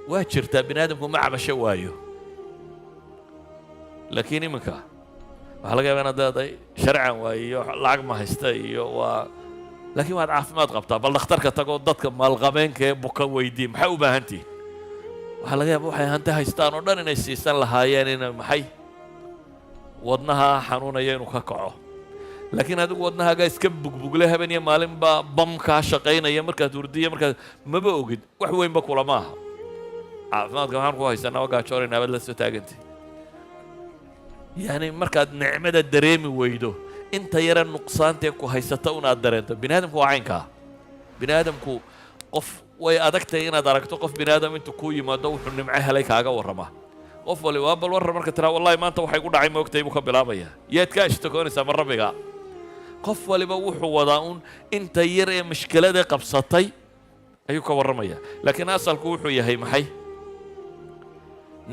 Waa jirtaa, bini aadamku ma cabasho waayo, laakiin iminka waxaa laga yaaba inaad leedahay sharcan waaye iyo lacag ma haysta iyo waa, laakiin waad caafimaad qabtaa. Bal dhakhtarka tagoo dadka maalqabeenka ee buka weydii, "Maxaa u baahan tihin?" Waxaa laga yaaba waxay hanti haystaan oo dhan inay siisan lahaayeen inay maxay wadnaha xanuunaya inuu ka kaco. Laakiin adigu wadnahaagaa iska bugbugle, habeen iyo maalin baa bam kaa shaqaynaya markaad hurdiya, markaad maba ogid, wax weynba kulama aha. Caafimaadka waxaan ku haysanaa waa gaajoonaynaa baad la soo taagantay. Yacni markaad nicmada dareemi weydo, inta yara nuqsaantee ku haysata unaad dareento. Bini aadamku waa caynkaa. Bini aadamku qof way adag tahay inaad aragto qof bini aadam intuu kuu yimaado wuxuu nimco helay kaaga warrama. Qof wali waa bal warran marka tiraa, "Wallahi maanta waxay ku dhacay moogtay," buu ka bilaabaya. Yaad ka ashtakoonaysaa? Ma rabbiga? Qof waliba wuxuu wadaa un inta yar ee mashkilada qabsatay ayuu ka warramaya. Laakiin asalku wuxuu yahay maxay?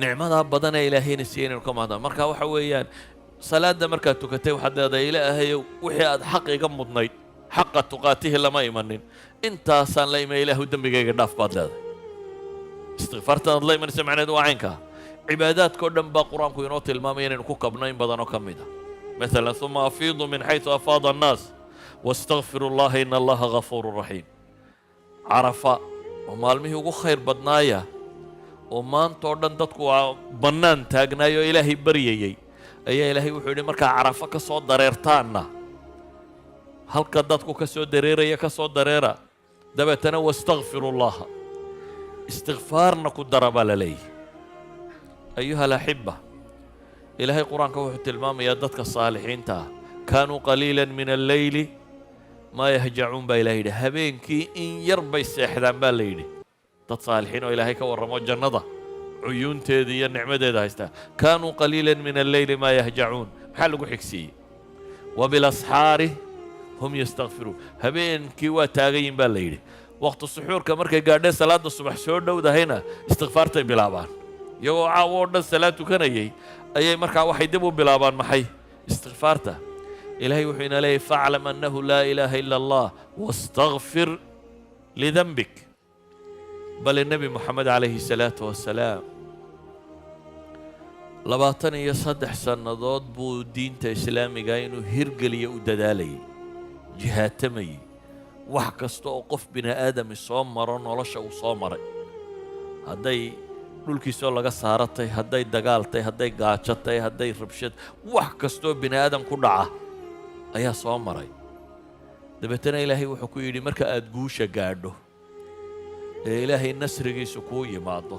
Nicmadaa badan ee Ilaahayna siiyey inaynu ka mahadnaa. Marka waxa weeyaan, salaadda markaad tukatay waxaad leedahay, "Ilaahayow, wixii aad xaq iga mudnayd, xaqa tuqaatihi, lama imanin, intaasaan la imay, Ilaahu dembigayga dhaaf," baad leedahay. Istikfaartan aad la imanaysa macnaheedu waa caynkaa. Cibaadaadka oo dhan baa Qur-aanku inoo tilmaamaya inaynu ku kabno in badan oo ka mid a. Maalan, ثم أفيضوا من حيث أفاض الناس واستغفروا الله إن الله غفور رحيم. Carafa oo maalmihii ugu khayr badnaaya oo maanta oo dhan dadku waa bannaan taagnaayoo Ilaahay baryayey, ayaa Ilaahay wuxuu yidhi, markaa Carafo ka soo dareertaanna, halka dadku ka soo dareeraya ka soo dareera, dabeetana واستغفروا الله, istikfaarna ku dara baa la leeyahy. أيها الأحبة, Ilaahay Qur-aanka wuxuu tilmaamayaa dadka saalixiinta ah, كانوا قليلا من الليل ما يهجعون baa Ilahay yidhi. Habeenkii in yar bay seexdaan baa la yidhi. Dad saalixiin oo Ilaahay ka warramo, jannada cuyuunteeda iyo nicmadeeda haystaa, كانوا قليلا من الليل ما يهجعون. Maxaa lagu xigsiiyey? وبالأسحار هم يستغفرون. Habeenkii waa taagayin baa la yidhi. Waqti suxuurka markay gaadheen, salaadda subax soo dhowdahayna, istikfaartay bilaabaan. Iyagoo caawo oo dhan salaad tukanayay ayay markaa waxay dib u bilaabaan maxay? Istikfaarta. Ilaahay wuxuu ina leeyahy, فاعلم أنه لا إله إلا الله واستغفر لذنبك. Bale Nebi Moxamed calayhi salaatu wasalaam 23 sannadood buu diinta islaamiga inuu hirgeliyo u dadaalayay, jihaatamayey. Wax kasta oo qof bini aadami soo maro nolosha uu soo maray, hadday dhulkiisoo laga saaratay, hadday dagaaltay, hadday gaajatay, hadday rabshad, wax kastoo bini aadam ku dhaca ayaa soo maray. Dabeetana Ilaahay wuxuu ku yidhi, marka aad guusha gaadho ee Ilaahay nasrigiisu kuu yimaado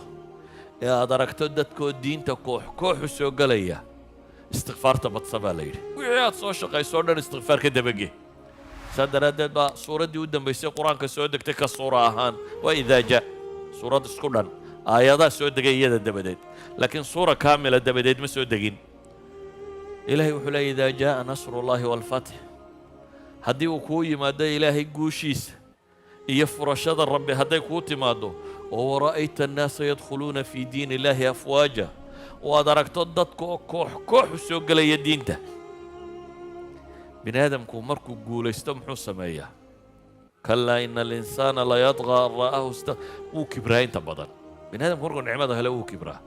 ee aad aragto dadkoo diinta koox kooxu soo gelaya, istikfaarta badsa baa la yidhi. Wixii aad soo shaqayso o dhan istikfaar ka dabage. Saa daraaddeed baa suuraddii u dambaysay Qur-aanka soo degtay ka suura ahaan waa إذا جاء. Suurad isku dhan aayadaa soo degay iyada dabadeed, laakiin suura kaamila dabadeed ma soo degin. Ilaahay wuxuu leeyay, إذا جاء نصر الله والفتح, haddii uu kuu yimaado Ilaahay guushiisa iyo furashada Rabbi hadday kuu timaaddo, oo ورأيت الناس يدخلون في دين الله أفواجا, oo aad aragto dadka oo koox koox u soo gelaya diinta. Bini aadamku markuu guulaysto muxuu sameeyaa? كلا إن الإنسان ليطغى أن رآه استغنى. Wuu kibraa inta badan. Bini aadamku markuu nicmada hele wuu kibraa.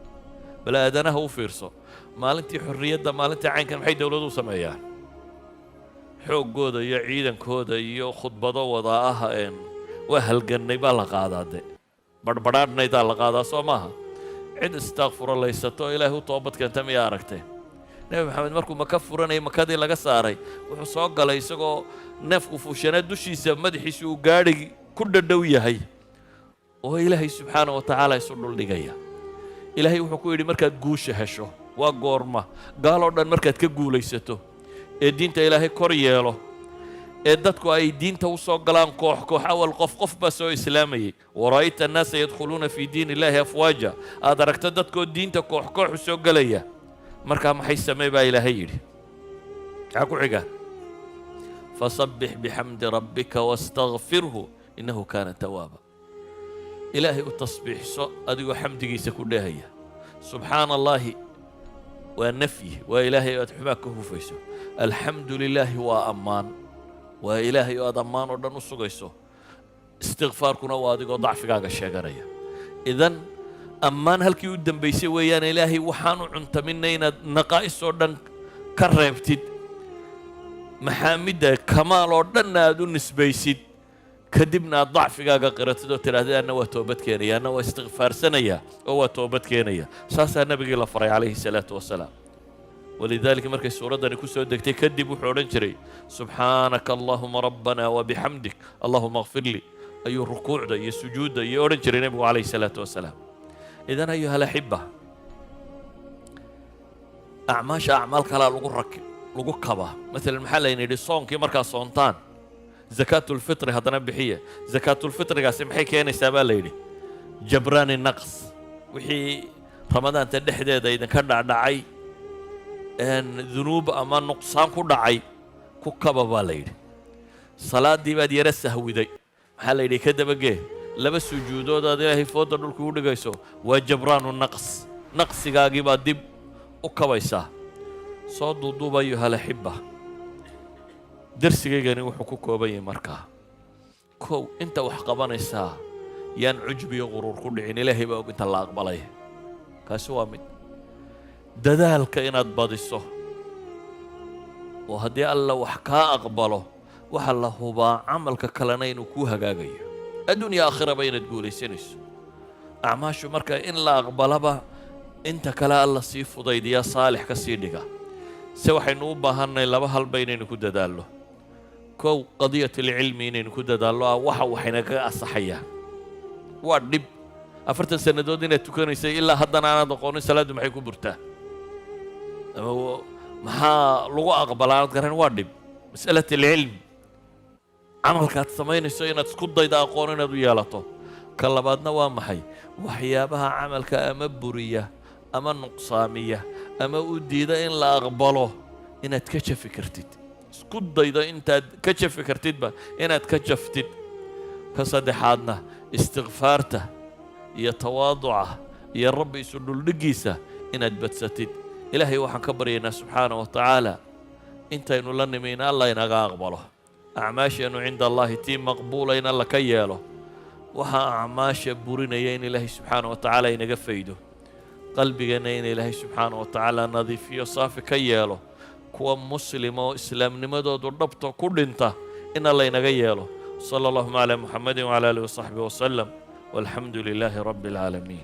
Bal aadanaha u fiirso, maalintii xorriyadda, maalintii caynkan, maxay dowladuhu sameeyaan? Xooggooda iyo ciidankooda iyo khudbado wadaa ah een waa halgannay baa la qaadaa, de badhbadhaadhnaydaa la qaadaa, soo maaha? Cid istaaqfurolaysato, Ilaahay u toobad keenta miyaa aragtee? Nebi Maxamed markuu Maka furanayay, Makadii laga saaray, wuxuu soo galay isagoo neefku fuushanaa dushiisa, madaxiisu uu gaadhi ku dhadhow yahay, oo Ilaahay subxaana wa tacaala isu dhuldhigaya. Ilaahay wuxuu ku yidhi, markaad guusha hesho, waa goorma? Gaaloo dhan markaad ka guulaysato ee diinta Ilaahay kor yeelo ee dadku ay diinta u soo galaan koox koox, awal qof qof baa soo islaamayay, ورأيت الناس يدخلون في دين الله أفواجا, aad aragto dadkoo diinta koox koox u soo gelaya, markaa maxay samee baa Ilaahay yidhi? Maxaa ku xiga? فسبح بحمد ربك واستغفره إنه كان توابا. Ilaahay u tasbiixso adigoo xamdigiisa ku dheehaya. سبحان الله waa nafyi, waa Ilaahay aad xumaa ka hufayso. الحمد لله waa ammaan, waa Ilaahay oo aad ammaan oo dhan u sugayso. Istikfaarkuna waa adigoo dacfigaaga sheeganaya. Idan Ammaan halkii u dambaysay weeyaan. Ilaahay waxaanu cuntaminna inaad naqaa'is oo dhan ka reebtid, maxaamidda kamaal oo dhanna aad u nisbaysid, kadibna aad dacfigaaga qiratid oo tidhahdid, "Anna waa toobad keenaya, anna waa istikfaarsanaya oo waa toobad keenaya." Saasaa nabigii la faray calayhi salaatu wasalaam. Walidaalika markay suuraddani ku soo degtay kadib wuxuu odhan jiray, "Subxaanaka allaahuma rabbana wabixamdik allahuma akfir li," ayuu rukuucda iyo sujuudda iyo odhan jiray nebigu calayhi salaatu wasalaam. Idan, ayuha alaxiba, acmaasha acmaal kalaa lagu rakib, lagu kabaa. Maalan, maxaa layna yidhi? Soonkii markaa soontaan, zakaatulfitri haddana bixiya. Zakaatulfitrigaasi maxay keenaysaa baa la yidhi? Jabraani naqs, wixii ramadaanta dhexdeeda idinka dhacdhacay, dunuub ama nuqsaan ku dhacay, ku kaba baa la yidhi. Salaaddii baad yara sahwiday, maxaa la yidhi? Ka dabagee laba sujuudood aad Ilaahay fooda dhulka u dhigayso. Waa jabraanu naqs, naqsigaagii baad dib u kabaysaa. Soo duuduub, ayuha alaxiba, darsigaygani wuxuu ku kooban yahay markaa: kow, inta wax qabanaysaa yaan cujbiyo quruur ku dhicin. Ilaahay baa og inta la aqbalaya. Kaasi waa mid. Dadaalka inaad badiso, oo haddii Alla wax kaa aqbalo, waxa la hubaa camalka kalena inuu kuu hagaagayo, adduunya aakhiraba inaad guulaysanayso. Acmaashu marka in la aqbalaba, inta kale Alla sii fudaydiyaa, saalix ka sii dhiga. Se waxaynu u baahannay laba halba inaynu ku dadaallo. Kow, qadiyat alcilmi inaynu ku dadaallo, ah waxa waxaynaga asaxayaan. Waa dhib 40 sannadood inaad tukanaysay, ilaa haddana aanaad aqoonin salaaddu maxay ku burtaa ama maxaa lagu aqbalaa aanad garan. Waa dhib. Masalat alcilm, camalkaad samaynayso inaad isku dayda aqoon inaad u yeelato. Ka labaadna waa maxay? Waxyaabaha camalka ama buriya ama nuqsaamiya ama u diida in la aqbalo inaad ka jafi kartid, isku daydo intaad ka jafi kartidba inaad ka jaftid. Ka saddexaadna, istikfaarta iyo tawaaduca iyo Rabbi isu dhuldhiggiisa inaad badsatid. Ilaahay waxaan ka baryaynaa subxaana wa tacaala intaynu la nimi in Alla inaga aqbalo, acmaasheennu cinda Allahi tii maqbuula in Alla ka yeelo, waxaa acmaasha burinaya in Ilaahay subxaana wa tacaala inaga faydo, qalbigeenna in Ilaahay subxaana wa tacaala nadiifiyo, saafi ka yeelo, kuwa muslima oo islaamnimadoodu dhabta ku dhinta in Alla inaga yeelo. Sala allahuma calaa Muxamedin wcala aalihi wasaxbihi wasalam, walxamdu lilaahi rabbi alcaalamiin.